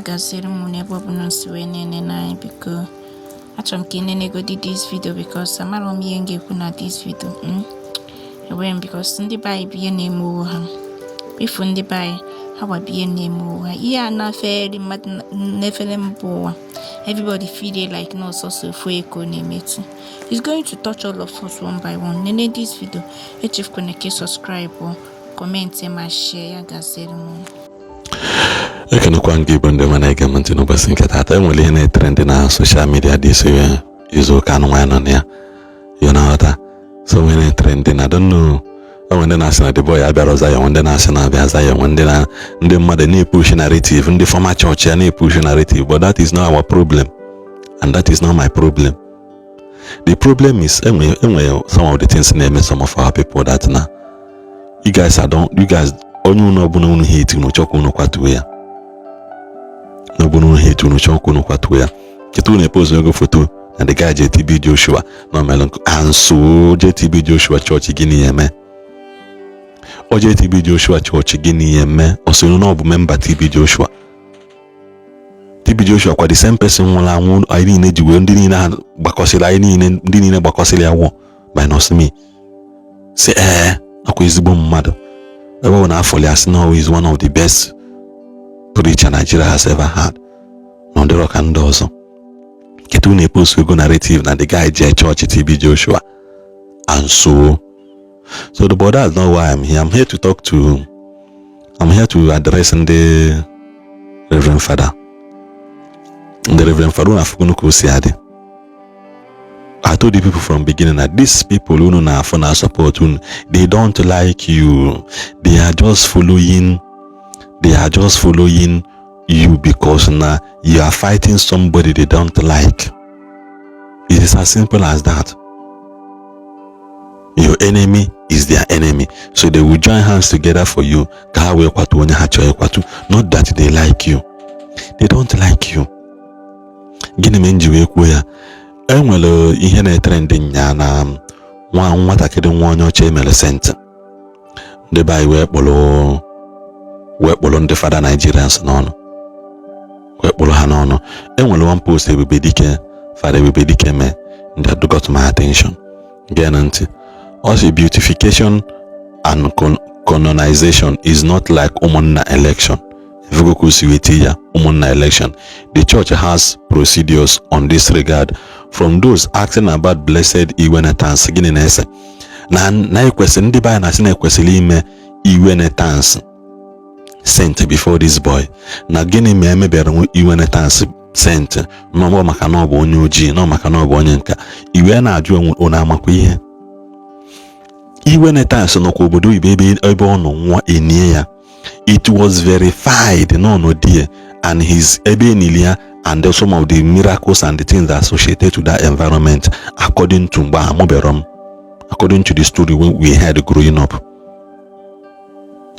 Gaziere m unu ebe ọbụla si wee na-enene anyị. Biko, achọrọ m ka ị nenegodi this video because amarọ m ihe m ga-ekwu na this video. Enwere m because ndị be anyị bụ ihe na-eme onwe ha ifu. Ndị be anyị ha gwa bụ ihe na-eme onwe ha, ihe a na-afegharị mmadụ n'efere mba ụwa. Everybody feel it like na ọsọsọ ofu eko na-emetụ. It's going to touch all of us one by one. Nene this video, echefukwana ka ị subscribe, comment ma share ya. Gaziere m unu. Ekenekwa m gị bụ ndị ma na-ege m ntị n'ụbọchị nke taata. Enwere ihe na-etrend na social media dị isi izu ụka anụ nwaanyị nọ na ya, ya na-aghọta. So nwere na-etrend na, I don't know, enwe ndị na-asị na the boy abịara Zion, ndị na-asị na abịa Zion, nwe ndị na ndị mmadụ na-epush narrative, ndị former church ya na-epush narrative. But that is not our problem and that is not my problem. The problem is enwe some of the things na-eme some of our people that na you guys are don't you guys, onye unu ọbụla unu hate, unu chọkwa unu kwatuo ya. N'ọbụla unu hate, unu chọkwa unu kwatuo ya. Kịta unu epost ego foto na the guy je TB Joshua na omelụ and so je TB Joshua chọọchị. Gịnị ya eme o je TB Joshua chọọchị? Gịnị ya eme? Ọ sịrị na ọ bụ member TB Joshua. TB Joshua kwa, the same person nwụrụ anwụ anyị niile ji wee, ndị niile ha gbakọsịrị anyị niile, ndị niile gbakọsịrị ya wụ minus me, si ee, akwa ezigbo mmadụ ebe ọ na afọ ya sị na is one of the best preacher Nigeria has ever had, na ọ dịrọ ka ndị ọzọ. Kedu unu epost ego narrative na the guy jee chọọchị TB Joshua? And so the, but that's not why I'm here. I'm here to talk to, I'm here to address ndị Reverend Father, ndị Reverend Father. Unu afụkunu ka o si adị. I told the people from beginning that these people unu na-afụ na support unu, they don't like you. They are just following, they are just following you because na you are fighting somebody they don't like. It is as simple as that. Your enemy is their enemy, so they will join hands together for you ka ha wee kwatu onye ha chọrọ ịkwatu. Not that they like you. They don't like you. Gịnị mere m ji wee kwuo ya? Enwere ihe na-etrend nya na nwa nwatakịrị nwa onye ọcha emere saint. Ndị be anyị wee kpụrụ ndị fada Nigerians n'ọnụ, wee kpụrụ ha n'ọnụ. Enwere one post Ebube Dike, Fada Ebube Dike mee that got my attention. Gee na ntị. Ọ sị, "Beatification and canonization is not like ụmụnna election." Efugo si wee tie ya ụmụnna election. "The church has procedures on this regard. From those asking about Blessed Iwene Tansi," gịnị na-ese na ekwesịrị ndị be anyị na-asị na ekwesịrị ime Iwene Tansi saint before this boy, na gịnị ma emebere Iwene Tansi saint n'ọgbọ maka na ọ bụ onye ojii, nọ maka na ọ bụ onye nka? Iwe na-ajụ onwe unu amakwa ihe. Iwene Tansi nọkwa obodo oyibo ebe ọ nọ nwụọ enie ya. It was verified no no there and his ebe enili ya and some of the miracles and the things associated to that environment, according to mgbe amụbero m, according to the story we heard growing up,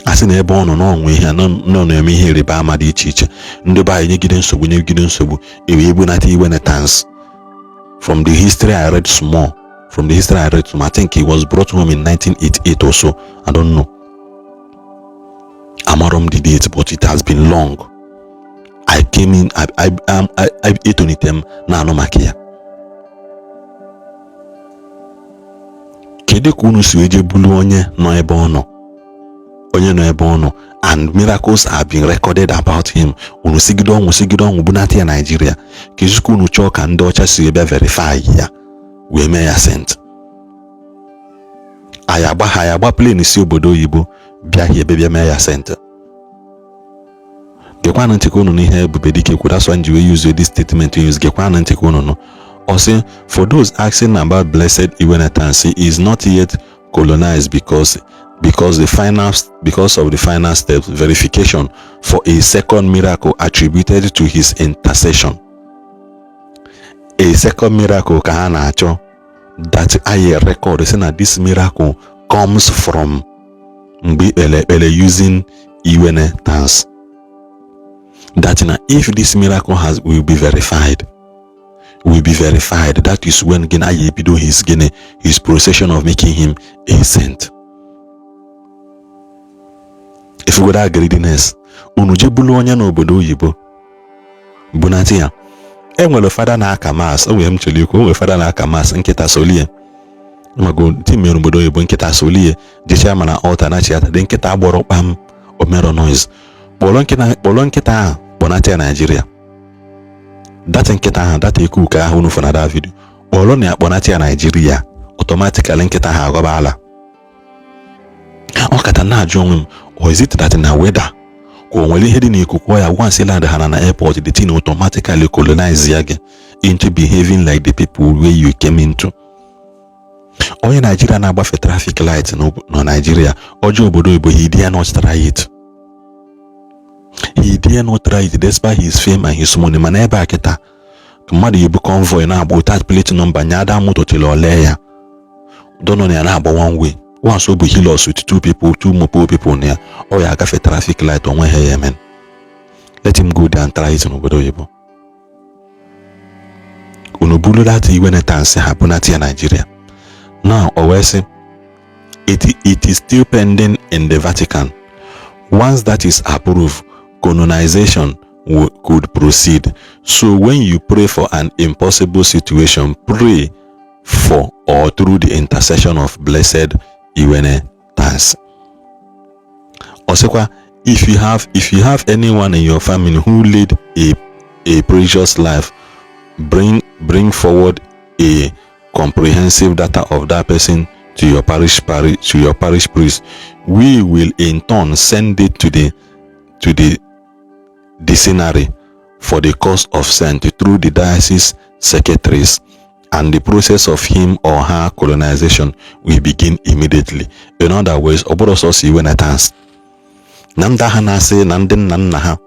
a sị na ebe ọ nọ n'ọnwa ihe nọ na-eme ihe ịrịba ama dị iche iche. Ndị be anyị nyegide nsogbu, nyegide nsogbu, ewe ebunata Iwene Tansi. From the history I read small, from the history I read small, I think he was brought home in 1988 or so. I don't know, amarọ m the date, but it has been long. I came in, I etonite m na-anụ maka ya. Kedu ka unu si wee jee bulu onye nọ ebe ọ nọ, onye nọ ebe ọ nọ and miracles have been recorded about him? Unu sigide ọnwụ, sigide ọnwụ, bunata ya Naijiria ka ezikwa unu chọọ ka ndị ọcha si bịa verify ya wee mee ya saint. Anyị agba ha, anyị agba plane si obodo oyibo bịa hie ebe bịa mee ya saint. Gekwanụ ntị ka unu n'ihe Ebube Dike kwuru. That's why ji wee use this statement use. Gekwanụ ntị ka unu nụ. Ọ sị, "For those asking about Blessed Iwene Tansi, is not yet canonized because of the final steps, verification for a second miracle attributed to his intercession." A second miracle ka ha na-achọ that I record say na this miracle comes from mgbe ikpere ekpere using Iwene Tansi, that na if this miracle has will be verified, will be verified, that is when gịnị anyị ebido his gịnị, his procession of making him a saint. If you that greediness, unu je bulu onye n'obodo oyibo. Bunata ya. Enwere fada na-aka mass, o nwere m chọrọ ikwu. O nwere fada na-aka mass, nkịta solie mago ti mere obodo oyibo, nkịta solie jechaa mana altar na chiata dị, nkịta gbọrọ kpam, omero noise. Kpọrọ nkịta, kpọrọ nkịta ahụ, kpọnata ya Naijiria. That nkịta ahụ, that ekuke ahụ unu fụ na that video, kpọrọ na ya kpọnata ya Naijiria, automatically nkịta ha aghọba ala. Ọ kata na-ajụ onwe m, or is it that na weather, ka o nwere ihe dị n'ikuku ya, once land ha na airport, the thing automatically colonize ya gị into behaving like the people where you came into? Onye Naijiria na-agbafe traffic light nọ Naijiria ọjọọ obodo oyibo, he dare not try it, he dare not try it despite his fame and his money. Mana ebe a kịta, mmadụ yibu convoy na-agba without plate number, nya ada moto till ole ya dono na ya na-agba one way. Once o bụ Hilux with two people, two mopo people na ya, ọ ya agafe traffic light, onwe ha ya eme. Let him go there and try it n'obodo oyibo. Unu buru that Iwene Tansi ha bunata ya Nigeria now. O wee sị it is still pending in the Vatican. Once that is approved, canonization could proceed. So when you pray for an impossible situation, pray for or through the intercession of Blessed Iwene Tansi. Ọ sịkwa, if you have anyone in your family who led a precious life, bring forward a comprehensive data of that person to your parish priest. We will in turn send it to the dictionary for the cause of saint through the diocese secretaries, and the process of him or her canonization will begin immediately. In other words, ọ bụrụ sọsọ Iwene Tansi na ndị agha na-asị na ndị nna nna ha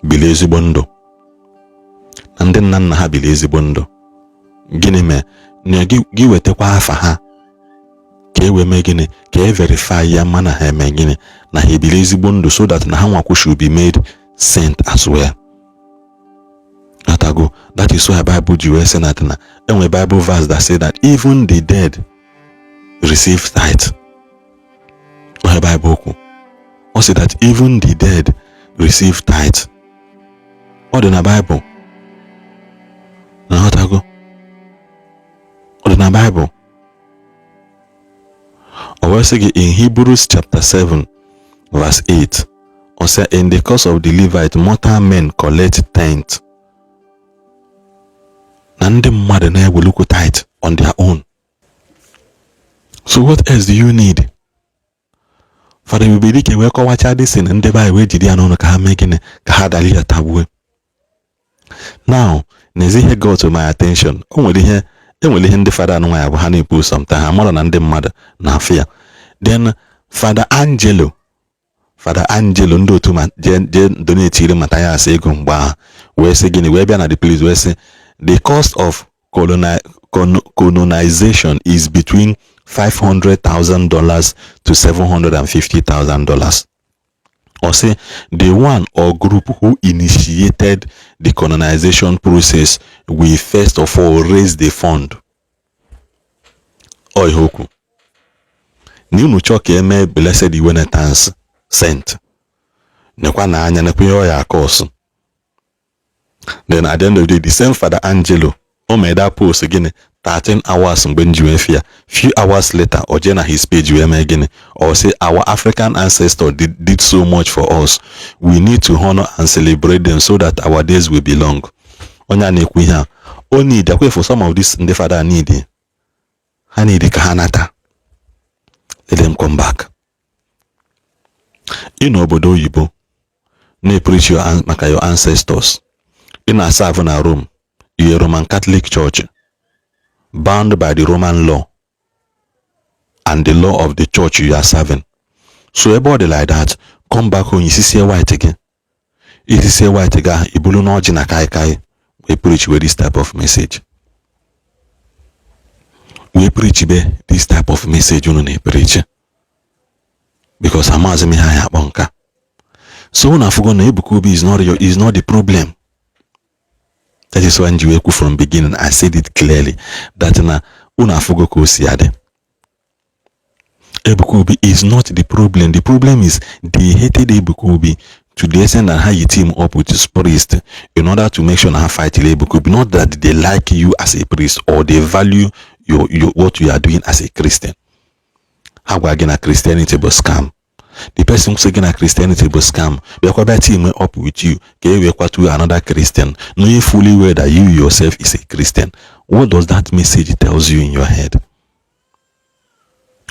biri ezigbo ndụ, na ndị nna nna ha biri ezigbo ndụ, gịnị mee na gị wetakwa afa ha ka e wee mee gịnị? Ka e verify ya, ma na ha eme gịnị, na ha ebiri ezigbo ndụ, so that na ha nwakwu should be made saint as well. Atago, that is why Bible ji wee sị na enwe Bible verse that say that even the dead receive tithe. Onye Bible kwu, ọ sị that even the dead receive tithe. Ọ dị na Bible na nghọtago, ọ dị na Bible. O wee sị gị in Hebrews chapter 7 verse 8, ọ sị, "In the course of the Levite, mortal men collect tenth." Na ndị mmadụ na-ewelukwu tithe on their own. So what else do you need? Fada Ebubedike wee kọwachaa dịsị na ndị be anyị wee jide ya n'ọnụ ka ha mee gịnị? Ka ha dara ya tagbue. Now, n'ezi ihe got to my attention, o nwere ihe, enwere ihe ndị fada anụ ya bụ ha na-ekwu sometimes, ha mara na ndị mmadụ na-afụ ya. Then Fada Angelo, Fada Angelo, ndị otu ma jee jee donate iri Mathias ego mgbe ahụ, wee sị gịnị? Wee bịa na the place wee sị the cost of canonization is between $500,000 to $750,000. Or say the one or group who initiated the canonization process will first of all raise the fund. Ọ ihe okwu na unu chọọ ka emee Blessed Iwene Tansi saint, nekwa na anya, nekwa ihe ọ ya akọsụ. Then at the end of the day, the same Father Angelo o mee that post gịnị, 13 hours mgbe m ji wee fia, few hours later, o jee na his page wee mee gịnị? Or say our African ancestors did so much for us, we need to honor and celebrate them so that our days will be long. Onye a na-ekwu ihe a, o need akwa for some of these ndị fada need, ha need ka ha nata. Let them come back. Ị n'obodo oyibo na-epreach maka your ancestors, ị na-aserve na Rome, ihe Roman Catholic Church, bound by the Roman law and the law of the church you are serving. So ebe ọ dị like that, come back home, isisie white gị, isisie white gị ahụ, ibulu n'ọjị na kaikai wee preach with this type of message, wee preach be this type of message unu na-epreach, because amaghịzi m ihe anyị akpọ nka. So unu afụgo na Ebuka Obi is not the problem. That is why m ji wee kwu from beginning, I said it clearly that na unu afụgo ka o si adị. Ebuka Obi is not the problem. The problem is they hated Ebuka Obi. To the extent that how you team up with this priest in order to make sure na ha fight Ebuka Obi, not that they like you as a priest or they value your what you are doing as a Christian. Ha gwa gị na Christianity bụ scam. The person sị gị na Christianity bụ scam bịakwa bịa team up with you ka e wee kwatu another Christian, knowing fully well that you yourself is a Christian. What does that message tells you in your head?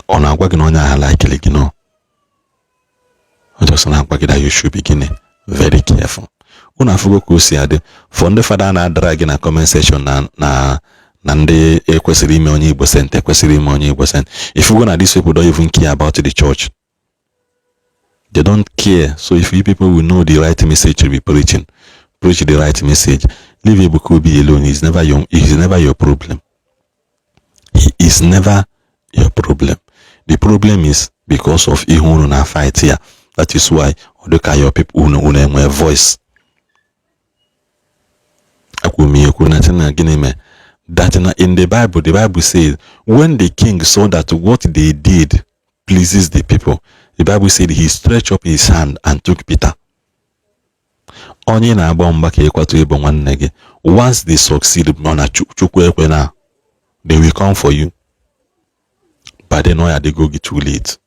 Ọ na-agwa gị na onye agha likele gị? No, ọ just na-agwa gị that you should be gịnị? Very careful. Unu afụgo ka o si adị for ndị fada na-adara gị na comment section na ndị ekwesịrị ime onye Igbo saint, ekwesịrị ime onye Igbo saint. Ifugo na these people don't even care about the church. They don't care. So if you people will know the right message to be preaching, preach the right message. Leave Ebuka Obi alone. He's never your problem. He is never your problem. The problem is because of ihe unu na fight ya. That is why ọ dị ka your people, unu enwe voice. Akwuru m ya ekwu na na gịnị mee that na in the Bible says when the king saw that what they did pleases the people, the Bible said he stretched up his hand and took Peter. Onye na-agba mgba ka ịkwatu ịbụ nwanne gị, once they succeed, nọ na Chukwu ekwe na they will come for you. But then ọ ya adịgo gị too late.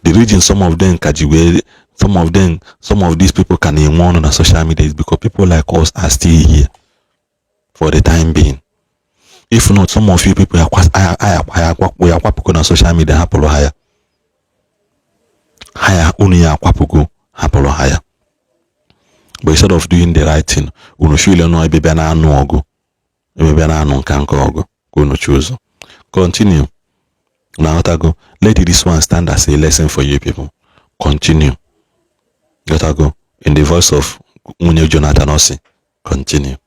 The reason some of them ka ji wee, some of them, some of these people ka na-enwe ọnụ na social media is because people like us are still here for the time being. If not, some of you people akwapụgo na social media, hapụrụ ha ya ha ya unu ya akwapụgo, hapụrụ ha ya. But instead of doing the right thing, unu feel nọ ebe bịa na-anụ ọgụ, ebe bịa na-anụ nka nka ọgụ ka unu choose. Continue na ghọtago. Let this one stand as a lesson for you people. Continue. Ghọtago? In the voice of nwunye Jonathan Osi, continue.